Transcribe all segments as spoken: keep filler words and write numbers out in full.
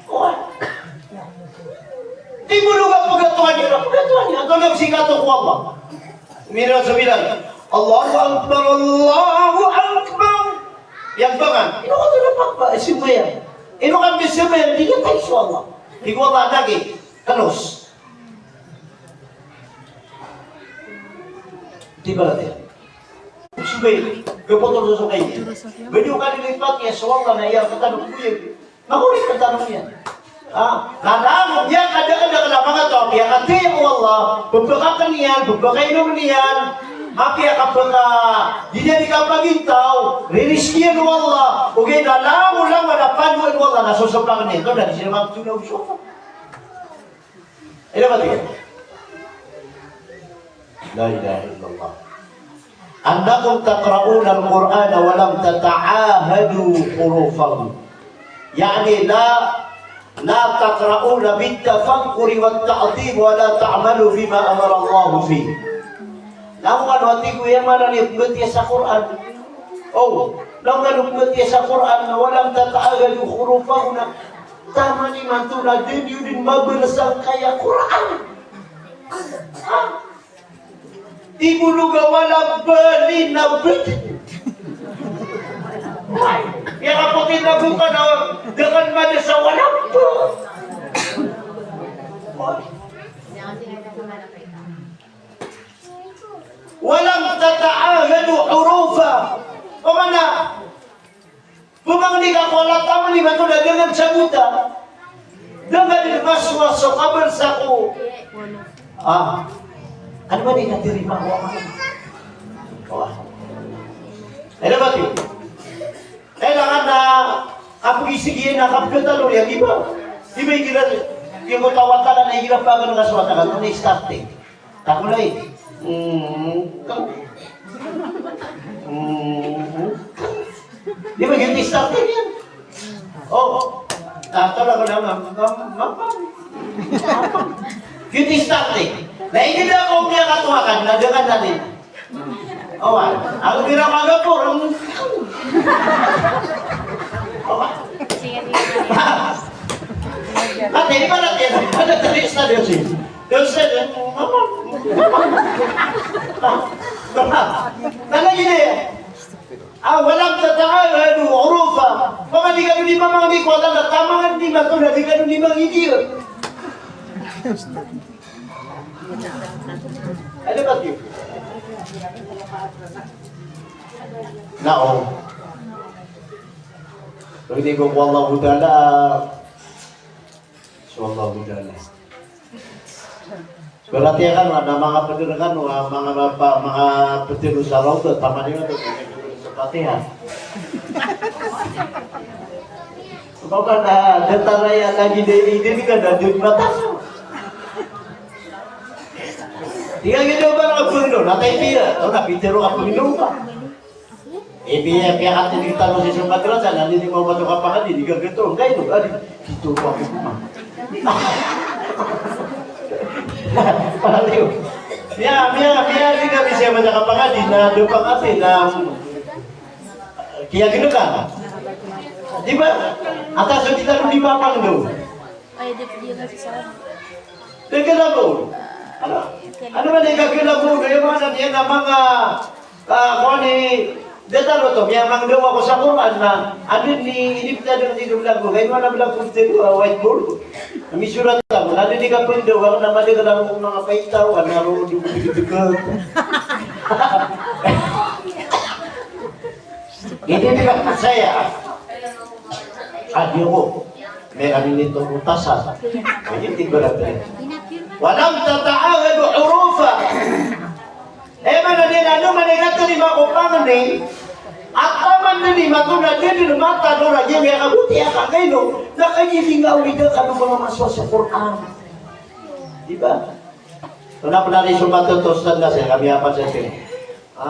Oway. Di bo loga pegatoan iyan, pegatoan iyan. Antonaa i sikato ko Allah? Mira so bilal. Allahu Akbar, Allahu Akbar. Aya bangan. Ino ka to na pakpa, eh, sembayang. Ino ka misembayang, di ka tayo so Allah. Di ko Allah lagi. Kalos. Di ba natin? Subay, gapotol so sokay. Badi o kalilipat iyan so Allah na aya katano ko iyan. Mako di katano iyan. Ah, na langon iyan kadakadakl a manga taw a piyakataya o Allah, pepakakn iyan, pepakainomn iyan, mapiya ka peka, di niyan di kapagintaw, ririskiyan o Allah, ogaid na langon, langon a pandoan o Allah na sosopakn iyan, to na di siran maptona o sopa. Ino ba tig iyan? La ilaha illallah. Annakum taqra'unal Qur'ana wa lam tata'ahadu hurufahu. Ya'ni la, la taqra'una bit tafakkuri wat ta'zim wa la ta'malu bima amara Allahu fihi. Langon a tig o aya maana niyan pembatiya sa Qur'an. O, langon a pembatiya sa Qur'an, wa lam tata'ahadu hurufahu na Taman imanto na da niyo dn mabaloy sangkaya Qur'an. Ha? Di bo loga wala balin na bed. Ay, aya kapoti na bo ka na da kn mabaloy sa wala ba. Wa lam tata'ahadu hurufa. Pamana, Pamangni ka ko Allah taman imanto na da ngka sabota. Da ngka dn masowa so kabaloy sa ko. Ah. Ano ba di katarima ko? Wah. Ano ba ito? Kailangan na kapag-isigi na kapagkatalo iyan, di ba? Di ba igira, igira ko tawag ka na igira pa ka na kasowa ka na, ito na starting. Takolay. Mm. Mm. Di ba, giyoto i starting iyan? O. Tatala ko na, ma-, ma-, ma-, giyoto i starting. Na igira ko miyakatokawan, na da ngka dn. O, wa. Ako di na magapor. O, wa. Ati, di ba natin? Ano, three studies, eh. Dosa dn. Ano gini? Ah, wa lam tata'ahadu hurufa. Pamangni ka dn i mamangni ko Allah na taman imanto na di ka dn i mangni. Ano ba ito? Na, o. Pagdi ko ko Allahu Ta'ala. So Allahu Ta'ala. Berarti kan ada manga peder kan, manga bapa, manga peder sa Rawdah, taman imanto, sa Fatihah. Bapa na, datar aya lagi dari ini kan ada di mata. Tig iyan a ba na pender, na tayo pira, o na piter o pender ba. Ibi, ibi, ati di tano sii so madrasa, na di di mawmato kapangadi, di gagato, kay no, adi, dito pa ako kuma. Aliyo. Miya, miya, miya, di kami siya mato kapangadi, na do pangadi, na, kiya gino ka. Di ba? Ata so di tano di papangdo. Ay, di, di na si Sam. Gagalaw. Ano? Ano man i gagalaw? Kaya mga sabihin na mga, ah, kung ano, di tano to, miyamangdaw ako sa Quran na, ano ni, inipta doon dito vlog ko. Kaya mga vlog ko dito, ah, whiteboard. Misurat ako, ano ni kapangdaw, ako na mali ka lang kung mga paitaw, ano, ano, dugo, dugo, dugo. Hindi nila saya. Adiyo ko. May kami nito utasan. Hindi, di ba natin? Wa lam tata'ahadu hurufa. Eh, mana din, ano, mana nga ito ni Mako Pangni? At taman din ni Mako na din, din mata, no, na din, may kabuti, ah, kakaino. Nakagiling nga, uwi ka, kano ba nga maswa sa Quran? Di ba? Ito na pala rin sumatot, Ustad, na siya, kami apat sa sini. Ha?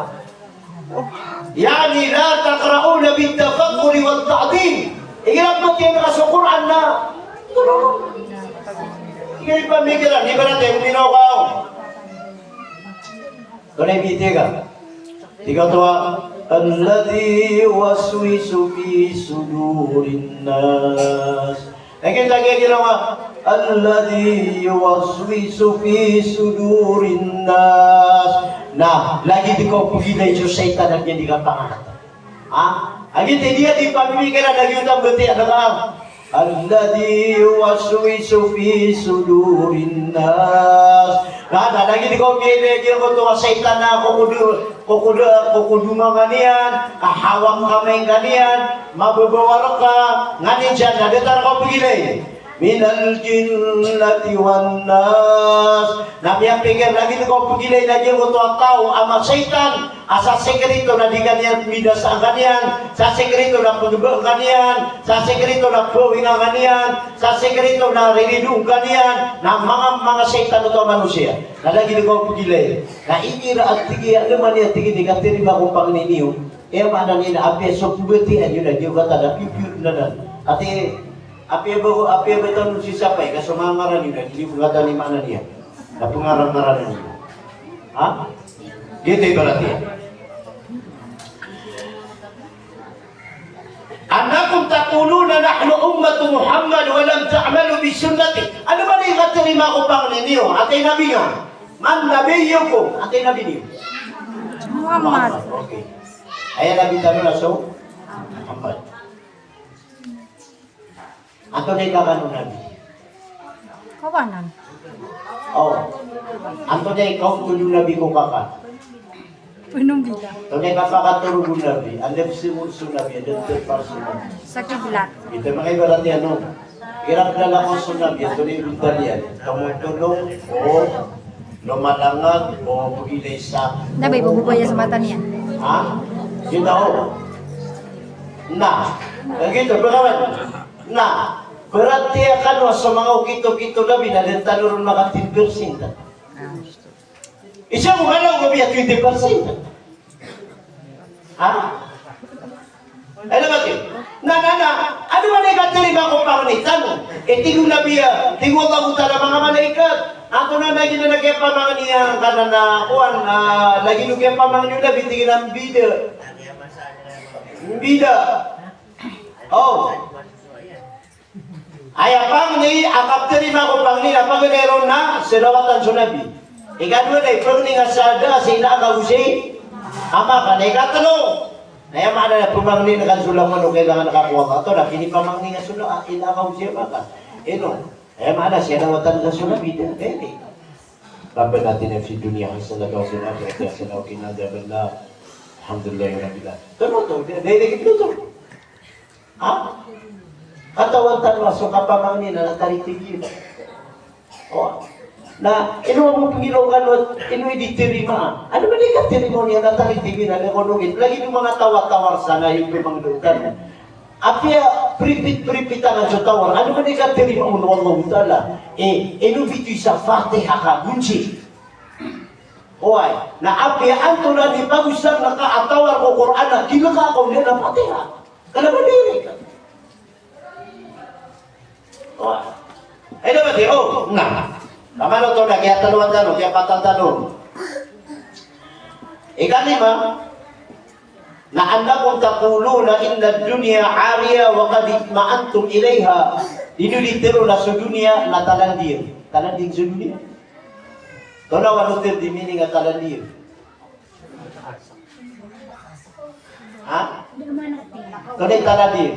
Ya'ni la taqra'una bit tafakkuri wat ta'zim. Igira pn iyan ka so Quran na igira pamikiran, ibarat iyan, uminaw ka. Tonaa i bitiya ka? Tig ka oto a, Alladhi yuwaswisu fi sudurin nas. Lagid, lagid, lagid, alladhi yuwaswisu fi sudurin nas. Na lagid ko pegilay so saitan a giya di kapanganat. Ha? Lagid, di, di pamimikiran, lagid o tabati a daga. Alladhi yuwaswisu fi sudurin nas. Na, na lagid ko pegilay, lagid ko oto a saitan a kokodo, kokodo, kokodoma ngka niyan, a hawak kamay ngka niyan, mababaw a reka ngka niyan, na datar ko pegilay. Minal jinnati wan nas. Na miyapikir, lagid ko pegilay, lagid ko oto a taw a masaitan, a sa sekreto na di ka niyan midasa ngka niyan, sa sekreto na pegeba ngka niyan, sa sekreto na pawinga ngka niyan, sa sekreto na rirido ngka niyan, na manga, manga saitan oto a manosiya. Na lagid ko pegilay. Na igira a tig iyan, anda man iyan tig iyan, di katarima ko pangni niyo. Aya maana niyan na apiya so pembatian iyo na di iyo katada, pipiyo na nan. Ati, apiya ba, apiya ba tano si sapay, ka so manga ngaran iyo na di iyo katada, i maana niyan. Na pengaran-ngaran iyo. Ha? Giyoto i ibarat iyan. Annakum taquluna nahnu ummatu Muhammad wa lam ta'malu bi sunnati. Anda man i katarima ko pangni niyo, ati Nabi nga. Man nabiyyukum, ati Nabi niyo. Muhammad. Okay. Aya Nabi tano na so Muhammad. Antonaa i kakan o Nabi? Kawanan. O. Antonaa i kaontod o Nabi ko kakan? Penombiga. Antonaa i kapakatorog o Nabi? Anda pzamor so Nabi, anda ptepar so Nabi? Sa kiblat. Ito manga ibarat iyan, no? Igira plalakaw so Nabi, antonaa i bontal iyan? Tomotodong o lomalangag o pegilay sa. Na ba ibababaya sa mata niyan? Ha? Giyoto. Na, giyoto, bagawan. Na, berarti a kano a so manga okit-okit o Nabi na da tano ron maka ten percent. Isa ko kano a Nabi a twenty percent. Ha? Anda ba ti? Na, na, na, anda man i katarima ko pangni tano? E, tig o Nabi a, tig o Allahu Ta'ala, manga malaikat, antonaa i lagid a kiyapamangni angkanan a kowan, a, lagid o kiyapamangni o Nabi, tig iyan a mbida. Mbida. O. Aya pangni a kaptarima ko pangni na paganay ron na salawatan so Nabi. Ikadowa na ipangni nga sa da sii na aka go sii a Makkah. Na ikatlo, na aya maana na pamangni ngka so langon o kailangan ka ko Allah, oto na kinipamangni nga so la, ina aka go sii a Makkah. Ino, aya maana salawatan ka so Nabi da, eh. Rabbana atina fid dunya hasanatan wa fil akhirati hasanatan wa qina adhaban nar. Alhamdulillahi rabbil alamin. Tano to, da, da, da, Ha? Katawan tano a so kapamangni na na taritig iyan. O. Na ino a bo pengilongan o, ino i di tarimaa. Anda man i katarima niyan na taritig iyan a lagid o manga tawar-tawar sa ngayon ko manga doktor. Apiya pripit-pripit anan so tawar, anda man i katarima on o Allahu Ta'ala? E, ino bitoy sa Fatiha ka gonsi. Oway, na apiya antonaa di pagosar na ka a tawar ko Qur'an na kileka ka on iyan a Fatiha. Kena ba di? O. Ay, dapat di, o, na. Kamano to na, kiyataloan tano, kiyapatan tano. Ikalima, na annakum taquluna inna ad-dunya 'ariyah wa qad itma'antum ilayha. Di niyo di tero na so doniya na talandir. Talandir so doniya. Tonaa wano ter di meaning a talandir? Ha? Tonaa i talandir?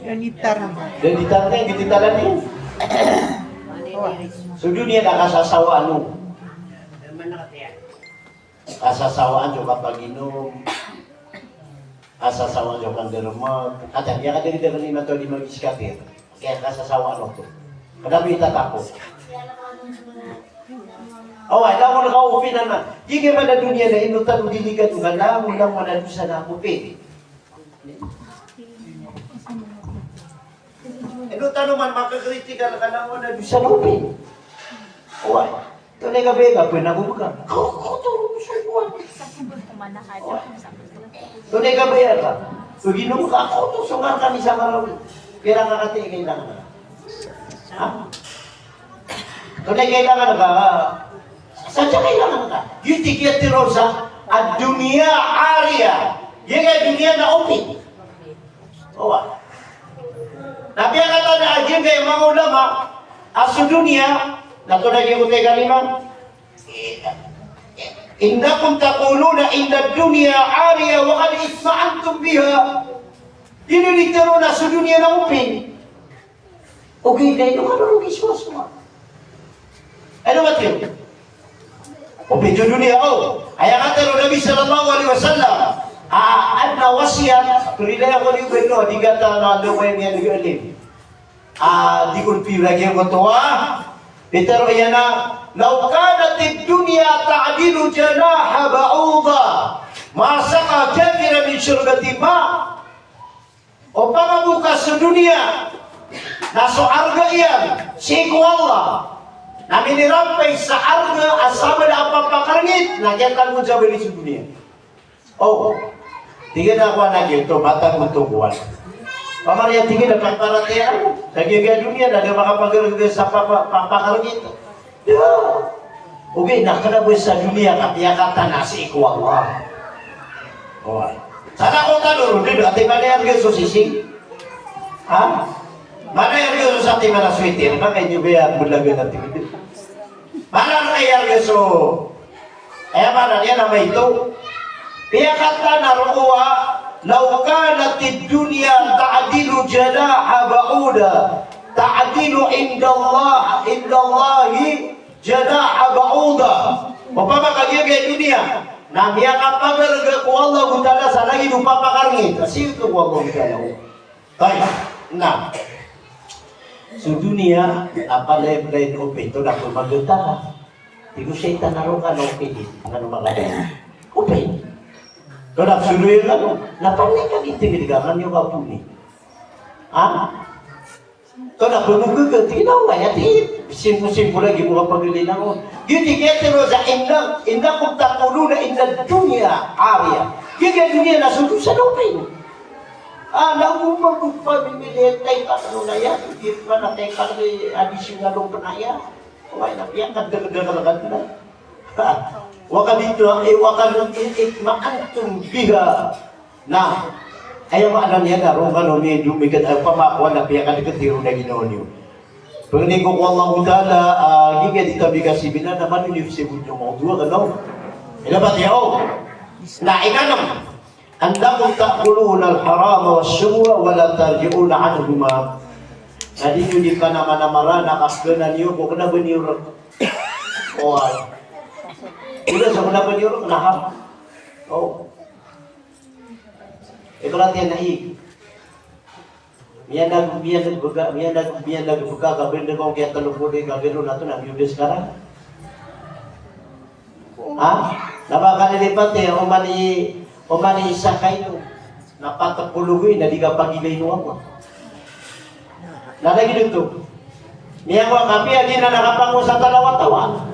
Donitar. Donitar na, giyoto i talandir. So doniya na kasasawaan o. Kasasawaan so kapaginom. Kasasawaan so kandarma. Kata niyan, kata niyan, di magiskatir. Kaya kasasawaan oto. Kena ba i tatakot. Oway, langon ka o pinan na. Di ka man a doniya na ino tano delikado ka, langon, langon a dosa na ko pin. Ino tano man makakritikal ka, langon a dosa na ko pin. Oway. Tonaa i kabaya ka, panago ka. Kaw, kaw to, so kowan. Tonaa i kabaya ka? Paginom ka, kaw to, so ngar ka ni sa Marawi. Pira ka kati kailangan ka? Ha? Tonaa i kailangan ka? Sadn sa kailangan ka. Giyoto i kiyatero sa Ad-dunya ariyah. Giyangkai a doniya na open. Oway. Na piyakatana a giyangkai a manga ulama a so doniya, na tonaa giyangkoto a kalima? Innakum taquluna inna ad-dunya ariyah wa qad isma'antum biha. Di niyo di tharoon a so doniya na open. Ogaid na ino kano rogi sowasowa. Ino matharo? Open so doniya, o. Aya katharo o Nabi sallallahu alaihi wasallam a adn a wasiyat, prilaya ko niyo ba ino, di kata na anda ko aya miyaneg a alim. A, di ko piyo lagi ko towa. Pitharo iyan a, "Law kanatid dunya ta'dilu janaha ba'udah, ma saqa kafiran min shurbati ma." Opama bo ka so doniya na so arga iyan sii ko Allah na minirampay sa arga a sabaad a papakarngit, na kiyatanggojaban i so doniya. O, tig iyan a kowan a giyoto, matag oto kowan. Opama niyan tig iyan a paparatiyaya sa giyangkai a doniya na da makapagarga sa papa-, papakarngit. Ya. Ogaid na kna bo sa doniya ka piyakatana sii ko Allah. Oway. Sa na ko tano ron, di da, ati mana i arga so sising? Ha? Mana i arga so satiman a sweater? Ba kay niyo ba iyan bolagan a tig iyan? Mana i arga so, aya mana niyan a maito? Piyakatana roo a, "Law kanatid dunya ta'dilu janaha ba'udah, ta'dilu indallah, indallahi janaha ba'udah." Opama ka giyangkai a doniya na miyakapagarga ko Allah Ta'ala sa lagid o papakarngit, sii ko Allah Ta'ala. Tayyib. Na so doniya na palaya-palaya o pito na pmagtara. Tig o shaytan a roo kano open, kano makapin. Open. Tonaa so doniya kano, na palaya ka di tig iyan a kano kaponi. Ha? Tonaa pmagtara, tig iyan a oway, ati, simple-simple lagi ko kapaglinangon. Giyoto i kiyatharoa sa inna, innakum taquluna inna ad-dunya ariyah. Giya doniya na so dosa na open. A, na o ba bo pamimili, tay ka kano na iyan, di pa na tay ka kano additional o pn a iyan. Oway, na piyakadakdakl ka dn na. Wa qad, eh, wa qad itma'antum biha. Na aya maana niyan na roo kano miyadomikat a pamakowan na piyakadkt iron a ginawa niyo. Pangnin ko ko Allahu Ta'ala, a, giya di tabi kasi binan na mano niyo sibot o mawdu' kano. Ina ba tiyo? Na ikanem. Annakum ta'kulunal harama wash-shuhwa wa la tarji'una anhuma. Na di niyo di panamanamara na kaskena niyo ko kena ba niyo rek. Oway. Ino sa kena ba niyo rek na haram. O. Ibarat iyan na i. Miyaneg, miyaneg beka, miyaneg, miyaneg beka ka bende ko kiya telo polo ka bendo na to na miyodes ka ra. Ha? Na ba ka nilipati, oman i, oman i isa ka ino. Na pat polo gawii na di ka pagilay no ako. Na lagid oto. Miyakowa ka piya di na nakapango sa tanawa-tawa.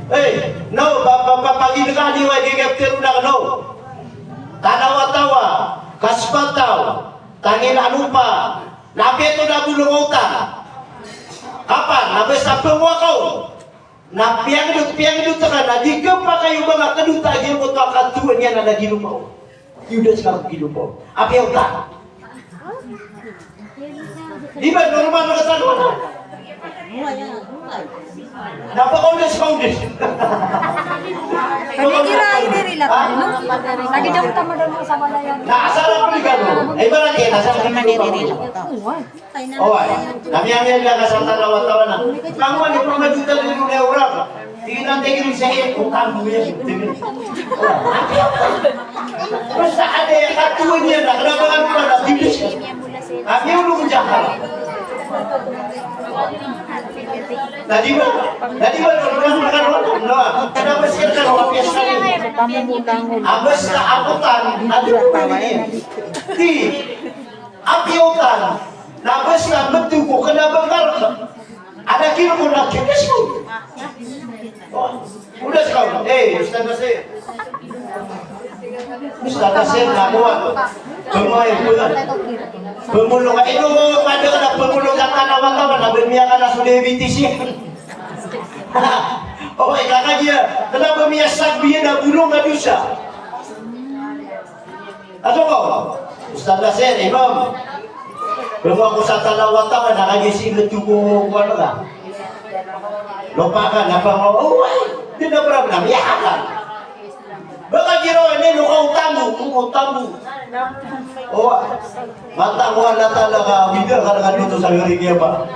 Eh, no, ba, ba, ba, pagilay ka di wa di ka ptero na no. Tanawa-tawa, kaspataw, tangila a lopa, na apiya oto na bolong a otang. Kapan, na basta pengwakaw. Na piyangdot, piyangdot ka na, di ka pakayo ba nga kedot a giyangkoto a katowan iyan a lagid o lopa o. Yodas ka lagid o lopa o. Apiya otang. Di ba normal na katanoan? Na pakaodas, pakaodas. Kami kira ini rila ka, no? Lagi daw tama daw sa malayan. Na asal ako ni kano. Ay, ba lagi, asal ako ni kano. Oway. Na miyamiyag ka sa tanawa-tawa na. Kamuan i pamajutan i dunya orang. Tig iyan a tig iyan sa iya, utang mo yan. Basta ada yang katuan niyan na, kenapa kan pala, di ba siya? Kami ulung jahat. Tadi ba? Tadi ba, no, no, no, no. Kenapa sih kan orang biasa ini? Abas na aputan, aduh, ini. Di, Apiya otang, na basta mbeto ko kena ba nga rek. Ada kino ko na kikis ko. O, odas ka, eh, Ustadz Nasir. Ustadz Nasir na kowan. Pemay, pemay. Pemulong, ino ko kada ka na pemulong ka tanawa-tawa, na ba miyakan a so diabetes iyan. Oway, kakagiya, kna ba miyasagbiyan a bolong a dosa. Ato ko, Ustadh Nasir, Imam. Bngowa ko sa talawat ka, na kagiya si Metu ko, ko ano ka. Lopa ka, na pa mo, oway, di na problem, ya ka. Ba ka giraw, ini, no ka utambo, utambo. Oway. Mata ko Allah Ta'ala ka, bida ka dengan itu sa gari niya ba.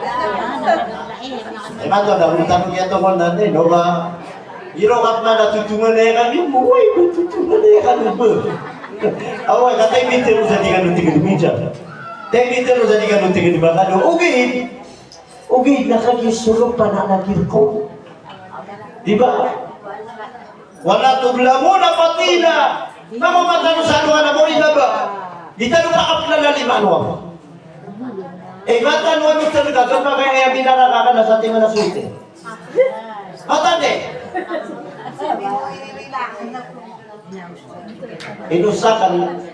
Eh, mata da, utambo niya to ko nanti, no ba. Iro kat mana tutungan na iyan kami, mo, oway, tutungan na iyan kami, ba. Awa, ka tayo bintero sa di ka no tingin minsan. Tayo bintero sa di ka no tingin ba ka do. Okay. Okay, na kagiya so lopa na nakirko. Di ba? Wala tudlamuna fatila. Mako matano sa ano ka na mo rin ba? Di tano pakaplala lima ano ako. Eh, matano ano talaga, kapag kaya binaraka ka na sa tingin na suite. Matande. Ino sakan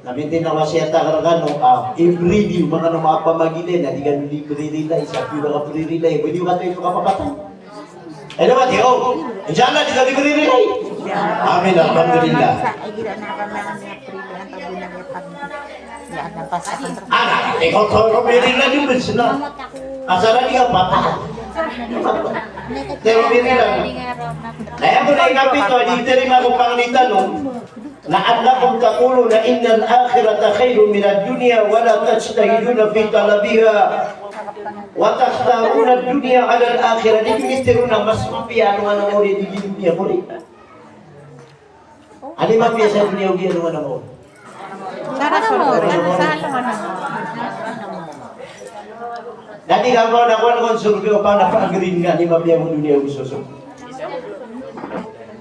na minti na wasiyat akn rkano a everyday, manga no mapamagilay na di kano di pririlay, sa pira ka pririlay, pwede ka tayo kapapatay. Ay, dapat, eh, oh. Insha Allah, di kano di pririlay. Amin, alhamdulillah. Ana, ikaw, ikaw, ikaw, meron na yung business na. Asal na di ka patay. Pero meron na. Kaya mo na ikapito, di terima ko pang litano. Na annakum taquluna innal akhirata khairun minad dunya wa la tajtahiduna fi talabiha wa takhtaruna ad-dunya ala al-akhirah. Di bibitiro na mas mapiya ano nga na mori di dunya mori. Ani mapiya sa dunya o giya alongan a mawri? Sa alongan a mawri. Dadi ka ko na kuwan ko surga o panapagirin ka, ani mapiya ko dunya o gusto so.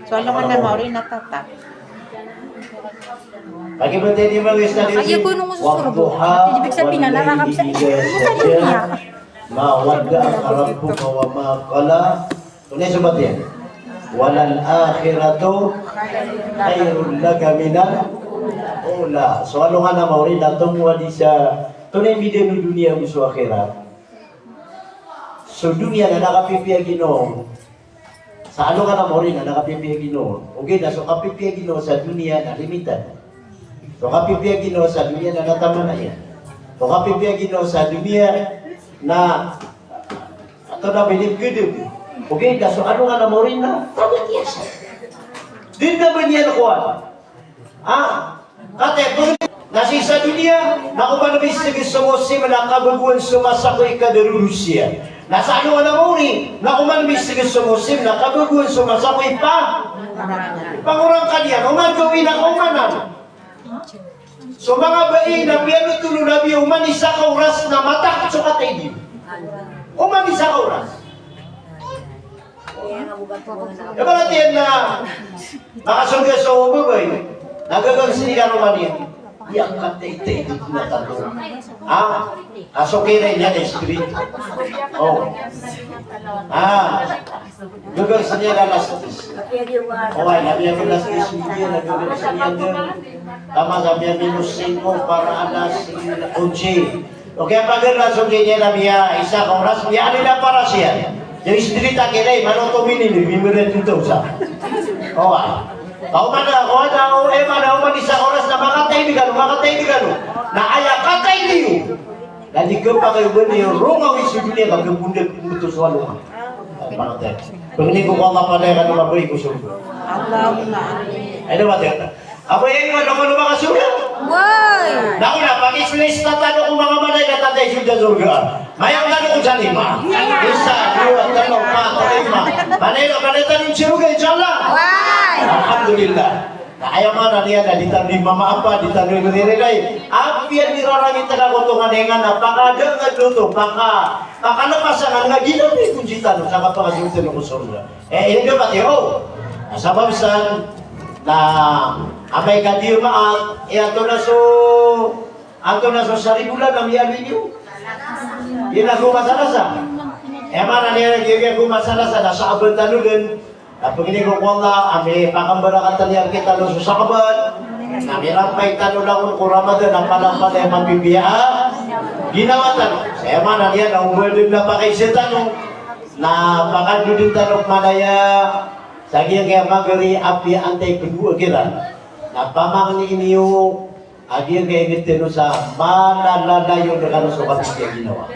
So alongan a mawri na tata. Pagi ba tadi mga study. Kaya ko nung susurga. Wadduha, ibig sabihin na nakakabisa. Ibig sabihin niya. Ma wadda'aka rabbuka wa ma qala. Tunay so batiya. Walal akhiratu khairul laka minal ula. So alongan a mawri na tomo a di sa tunay mbida o doniya ago so akhirat. So doniya na nakapipiya ginawa. Sa alongan a mawri na nakapipiya ginawa. Ogaid na so kapipiya ginawa sa doniya na limited. So kapipiya ginawa sa doniya na nataman iyan. So kapipiya ginawa sa doniya na Ato na binibgidib. Ogaid na so alongan a mawri na, taman iyan sa. Di na ba niyan kowan? Ah, kate, na sii sa doniya, na oman misgin so musim na kabagoan so masa ko ikadarorosiya. Na sa alongan a mawri, na oman misgin so musim na kabagoan so masa ko ipa-, pangorangka niyan, oman gawii na kaomanan. So manga bai na piyanothol o Nabi, oman isa ka oras na matakot so kataid iyo. Oman isa ka oras. Ibarat iyan na makasorga so babay, na gagang sii ka roma niyan. Iya, kataid-taid iyo na tando. Ha? Kaso kiran iyan na street. O. Ha? Gagang sii niyan alas diyes. Oway, na miyaminos sii niyan, na gagang sii niyan dn. Tama sa miyaminos singko para alas onse. Ogaid na pagr na so giya na miya isa ka oras, miya ali na para siya. Jadi street a kiran, manoto minin, mimira tito sa. Oway. Kaoman na, kaoman na, o, eh, mana, oman isa ka oras na makataid kano, makataid kano. Na aya kataid iyo. Na di khapakay o ba niyo rongawi so doniya ka khapndak oto so alongan. Ay, pangatay. Pangnin ko ko Allah, panay kano mabay ko sorga. Allahumma amin. Ay, dapat iyan. Apo iyan, ano, ano, makasorga? Way! Naku na, pakislista tano ko manga malaikat a tayo sa sorga. Mayang tano ko sa lima. Isa, dowa, tlo, pat, lima. Panay na, panay tano sa sorga, insha Allah. Way! Alhamdulillah. Na aya maana niyan na di tano di mamaapa, di tano di miririlay. Apiya di rarangit a kakotongan iyan na pakadangad oto, paka-, pakalapasan nga ginawi ko sii tano sa kapakasold tano ko sorga. Eh, ino pati, o. Sabap san na amay ka di maat, eh, antonaa so, antonaa so saribola na miyaaloy niyo? Di na ko masalasa. Eh, maana niyan na giya ko masalasa na sa aban tano dn. Na pangnin ko ko Allah a mipakambarakatan iyan rktano so Sha'ban. Na mirampay tano langon ko Ramadan a palapalaya mapipiya a ginawa tano. Sa aya maana niyan na o ba dn na pakaisa tano. Na pakandodon tano ko malaya sa giyangkaya magari a piyantay ko dowa kiran. Na pamangni niyo a giyangkaya ingd tano sa malalalayon rkano so kapipiya ginawa.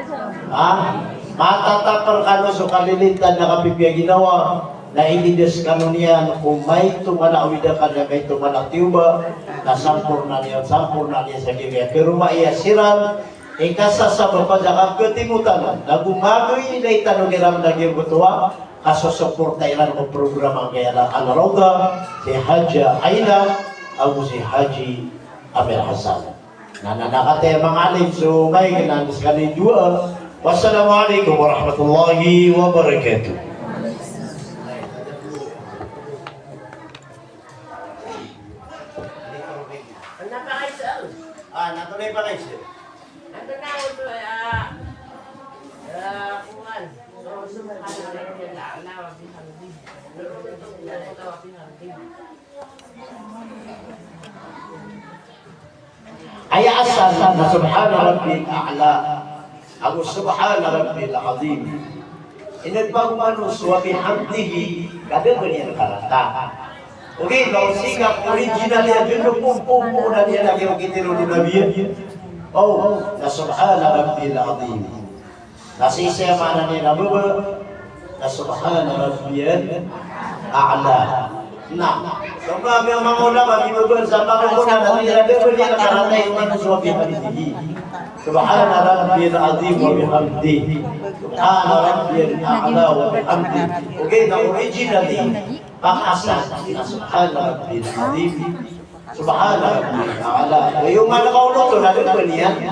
Ha? Matatap rkano so kalilintad na kapipiya ginawa. Na inidas kano niyan ko maito mala a awid akal na maito mala a tiyoba. Na samporna niyan, samporna niyan sa giyangkaya karoma iyan siran. Ika sasabap a da ka katimotan, na go magoy na itano kiran na giyangkoto a kasosoporta iran ko programa angkaya a Al-Rawdah, si Haja Aina ago si Haji Amir Hassan. Na, na, na kataya manga alim so maik na skaniyan dowa. Wassalamu alaikum warahmatullahi wabarakatuh. Ah, na to na ipakaiza. Aya asal na subhana rabbiyal a'la ago subhana rabbiyal azim. Inadn pagomano so wa bihamdihi, ka da a ba niyan karata. Ogaid na o sii ka original iyan, dn o pompompoon iyan a giyangkoto a tero o Nabi iyan. O, na subhana rabbiyal azim. Na sii sa maana niyan a baba, na subhana rabbiyal a'la. Na so manga, manga ulama a mibaba sa pangkonan na tig iran a da a ba niyan karata i omano so wa bihamdihi. Subhana rabbiyal azim wa bihamdihi. Subhana rabbiyal a'la wa bihamdihi. Ogaid na originally, pakaasal na subhana rabbiyal azim. Subhana rabbiyal a'la. Aya oman ka onoton a da a ba niyan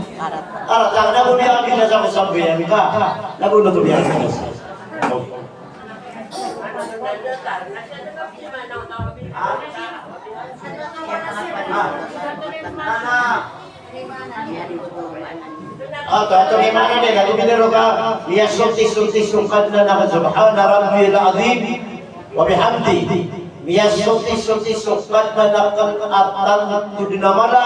karata, na go niyan binasa ko sambayang ka. Na go onoton iyan. Ah, to, to, di mana di, lagi bida roka, miyasoti-soti so Kadnan akn, subhana rabbiyal azim wa bihamdi. Miyasoti-soti so Kadnan akn a tanto dn a mala,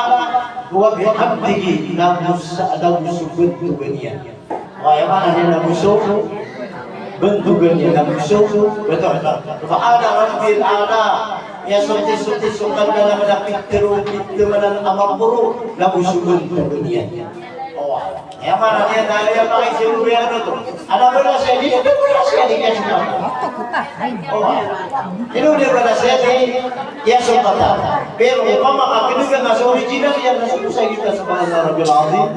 wa bihamdihi, na go so, na go so bantogan iyan. Aya maana niyan na go so bantogan iyan, na go so, betul, betul. Subhana rabbiyal a'la. Miyasoti-soti so Kadnan akn a pitharo, pitharo a maporo, na go so bantogan iyan. Aya maana niyan na aya pakaisiro iyan oto. Adn a balas iyan di, adn a balas iyan di, iyan so Kadnan. Ino di balas iyan di, iyan so Kadnan. Pero opama ka kndgan ka so original iyan na so, so, subhana rabbiyal azim.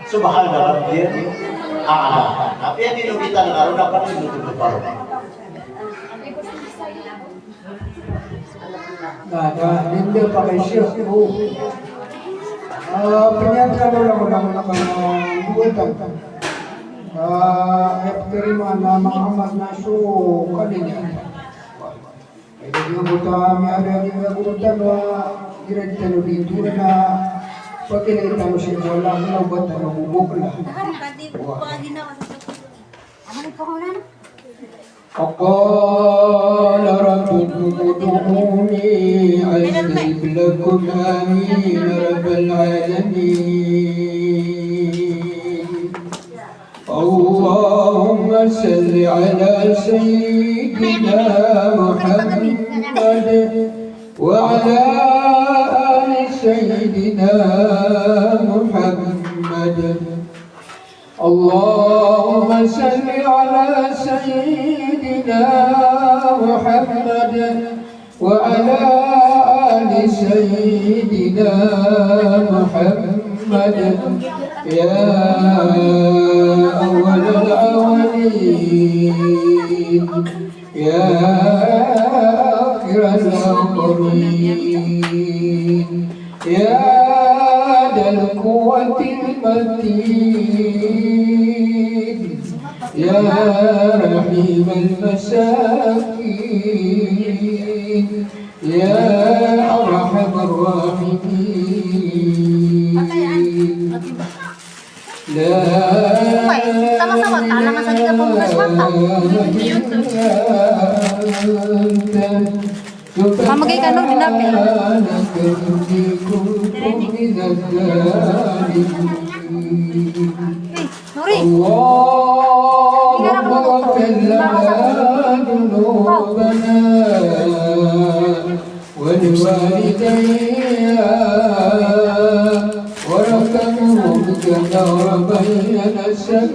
Subhana rabbiyal a'la. Tapi ino kita na karo dapat ino ito paro. Na, na, hindi pa kay Sheikh ko. Ah, panyatkan ko lang, lang, lang, ah, buwatan. Ah, ay, pagkarimaan na Muhammad na so kanina. Ay, di ko ta, may ari, di ko ta, na, direct na dito na, pag kinita mo siya, wala, wala, wala, wala, wala. Wala. وقال ربكم ادعوني أستجب لكم. آمين يا رب العالمين. اللهم صل على سيدنا محمد وعلى آل سيدنا محمد. اللهم صل على سيدنا محمد وعلى آل سيدنا محمد. يا أول الأولين، يا آخر الآخرين، يا ذا القوة المتين، يا رحيم المساكين، يا أرحم الراحمين. Pamagay ka, no, di na pi. Eh, Nuri. Tingnan mo.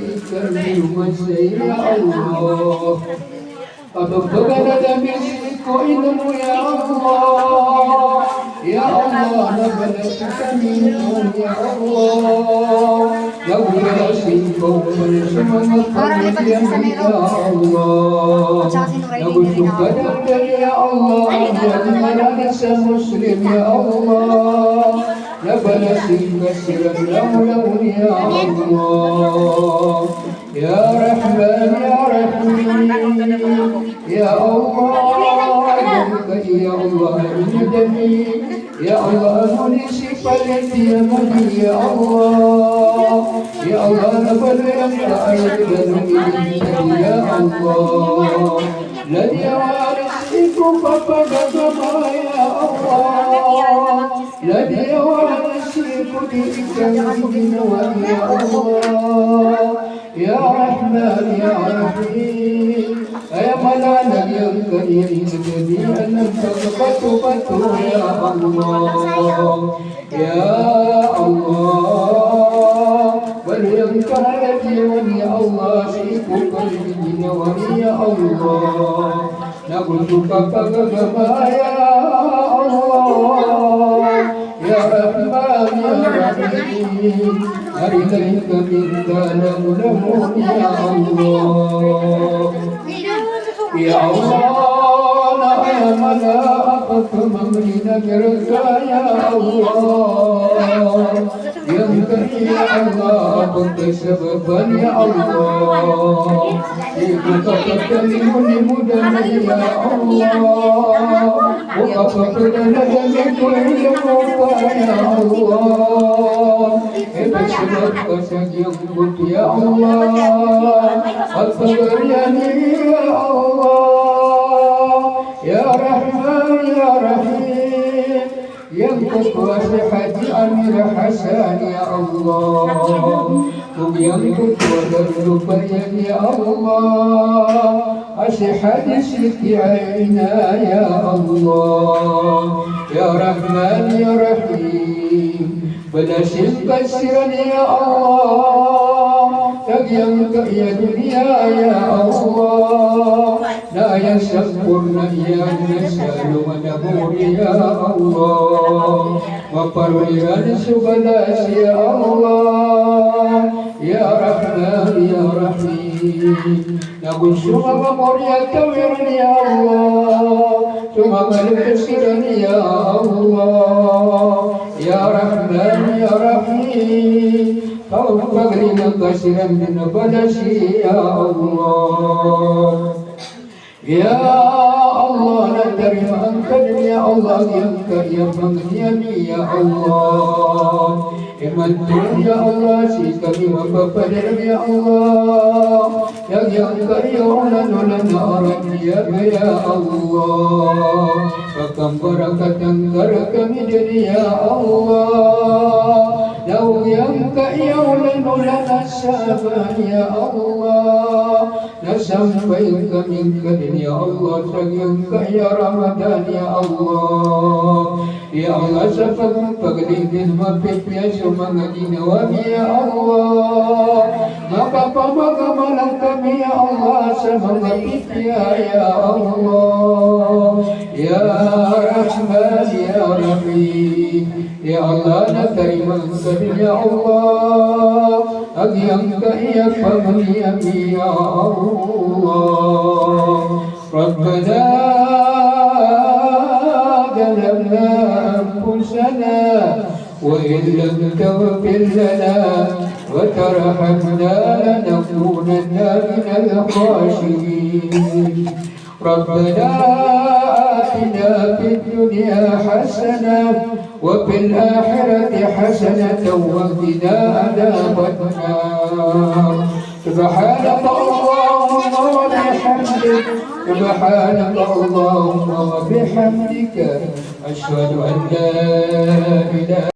kami, kami o masa, ya Allah. Kapapaganad ami sii ko ino mo, ya Allah. Ya Allah, na balas kami, ya Allah. Nago balas ko so manga pamilya mi, ya Allah. Nago so kadakdan, ya Allah, a manga raga sa Muslim, ya Allah. Na balasin ka siran langolangon, ya Allah. Ya Rahman, ya Rahim. Ya Allah, ya Allah, ya Allah, ya Allah, ya Allah, ya Allah, ya Allah, na baloy angka a aya dn a miyagdam, ya Allah. Ladiyawa a rizki ko kapagagama, ya Allah. Ladiyawa a rizki ko di ikaginawa, ya Allah. Ya Rahman, ya Rahim. Aya mala a giyangkaya dn a miyagdam a pagbato-bato, ya Allah. Ya Allah, baloy angka a ladiyawa niyan, ya Allah, sii ko kaginawa niyan, ya Allah. Na go so kapagagama, ya Allah. Ya Rahman, ya Rahim. Ari lagid kami ka langolangon, ya Allah. Ya Allah, na aya mala a kapamangnin a giyangkaya, ya Allah. Giyangkaya, ya Allah, a pagkasabapan, ya Allah. Di ko kapagkalimod-limod, ya Allah. O kapagkalimod-limod, ya Allah. Ipasabap ka sa giyangkoto, ya Allah, a pagari ami, ya Allah. Ya Rahman, ya Rahim. Giyangkoto a si Haji Amir Hassan, ya Allah. Ago giyangkoto a darop iyan, ya Allah, a si Haji Siti Aina, ya Allah. Ya Rahman, ya Rahim. Balasin ka siran, ya Allah, sa giyangkaya doniya, ya Allah. Na aya samporna iyan na sa alongan a mori, ya Allah. Maparoli ran so balas, ya Allah. Ya Rahman, ya Rahim. Na go so manga mori a taw iran, ya Allah. So manga loks iran, ya Allah. Ya Rahman, ya Rahim. Ka pagari angka siran dn a balas, ya Allah. Ya Allah, na tarimaan ka dn, ya Allah, giyangkaya pangni ami, ya Allah. Imanto, ya Allah, sii kami mapapadalm, ya Allah, sa giyangkaya olan-olan a arantiyaya, ya Allah. Pakambarakatan ka rkami dn, ya Allah. Sa giyangkaya olan-olan a Shaaban, ya Allah. Na sampay kami ngka dn, ya Allah, sa giyangkaya Ramadan, ya Allah. Ya Allah, sa pagpagari dn mapipiya so manga ginawa mi, ya Allah. Makapamagamalan kami, ya Allah, sa manga pipiya, ya Allah. Ya Rahman, ya Rahim. Ya Allah, na tarimaan ka dn, ya Allah, a giyangkaya pangni ami, ya Allah. ربنا ظلمنا أنفسنا وإن لم تغفر لنا وترحمنا لنكونن من الخاسرين. ربنا آتنا في الدنيا حسنة وفي الآخرة حسنة وقنا عذاب النار. سبحانك اللهم وبحمدك. سبحانك اللهم وبحمدك. أشهد أن لا إله